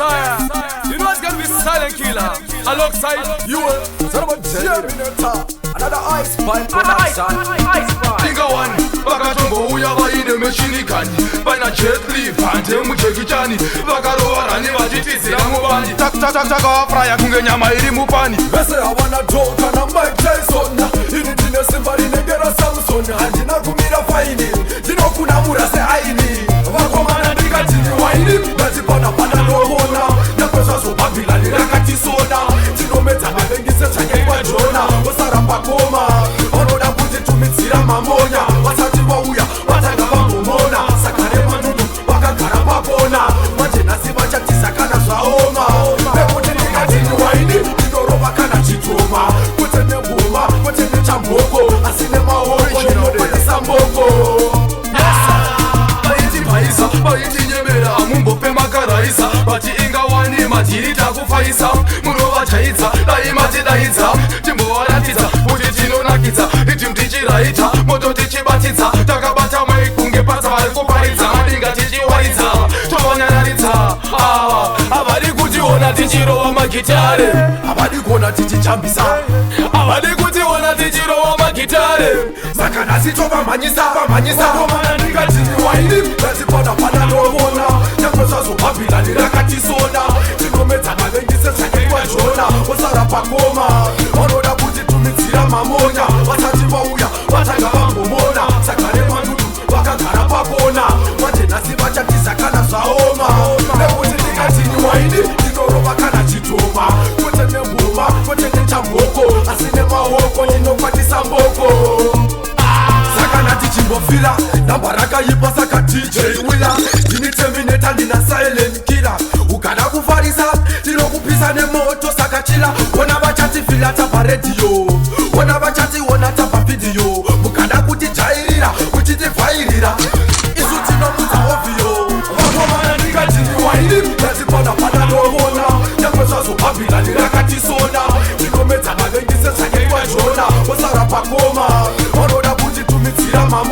sir. You know it's gonna be Silent Killer alongside you. Terminator, another Ice Pipe production. Inga one, vakatombouya vaine machine gun, vaina Jet Li, Van Damme, Jackie Chan, vakarova rani vachitizira mubani, takavafraya kunge nyama iri mupani. Vese havana do kana Mike Tyson. Ini ndine simba rinenge raSamson. Handina kumira fine, ndinokunamura seaini. Vakomana, ndikatini waini, ndatipana pana ndoona. Nyangwe zvazvo Bhabhilani rakatisona, tinomedza vavengi sezvakaitwa Jona. Osara pakoma, vanoda kutitumidzira mamonya. Vasati vauya vatanga vambomona. Saka remandudu vakagara pakona, manje nhasi vachatisa kana zvaoma. Nekuti ndikatini waini, ndinorova kana chitoma, kwete nemboma, kwete nechamboko, asi nemaoko ndinokwanisa mboko. Vaitibhaisa, vaitinyemera, hamumbope makaraisa, vati ingawani madhiri takufaisa, munovajaidza. Dai matidaidza timbovaratidza kuti tinonakidza. Riddim tichiraita, moto tichibatidza, takabata mic kunge patsa vari kuparidza. Madinga tichiwaridza, tovanyararidza. Havari kutiona tichirova magitare. Havadi kuona tichijambisa. Havadi kutiona tichirova magitare. Saka nhasi tovamhanyisa, vamhanyisa. Vakomana, ndikatini waini, ndatipana pana ndoona. Nyangwe zvazvo Bhabhilani rakatisona, tinomedza vavengi sezvakaitwa Jona. Osara pakoma, vanoda kutitumidzira mamonya. Vasati vauya vatanga vambomona. Saka remandudu vakagara pakona, manje nhasi vachatisa kana zvaoma. Nekuti ndikatini waini, ndinorova kana chitoma, kwete nemboma, kwete nechamboko, asi nemaoko ndinokwanisa mboko. Saka ndati chimbofila namba rakaipa. Saka DJ Wila, ndini Terminator, ndina Silent Killer. Ukada kufarisa, tinokupisa nemoto. Saka chila ona vachatifila tapa redhiyo, ona vachationa tapa vhidhiyo. Mukada kutijairira, kuchitivhairira, isu tinomudza ovhiyo. Vakomana, ndikatini waini, ndatipana pana ndoona. Nyangwe zvazvo Bhabhilani rakatisona, tinomedza vavengi sezvakaitwa Jona. Osara pakoma, vanoda kutitumidzira mamo.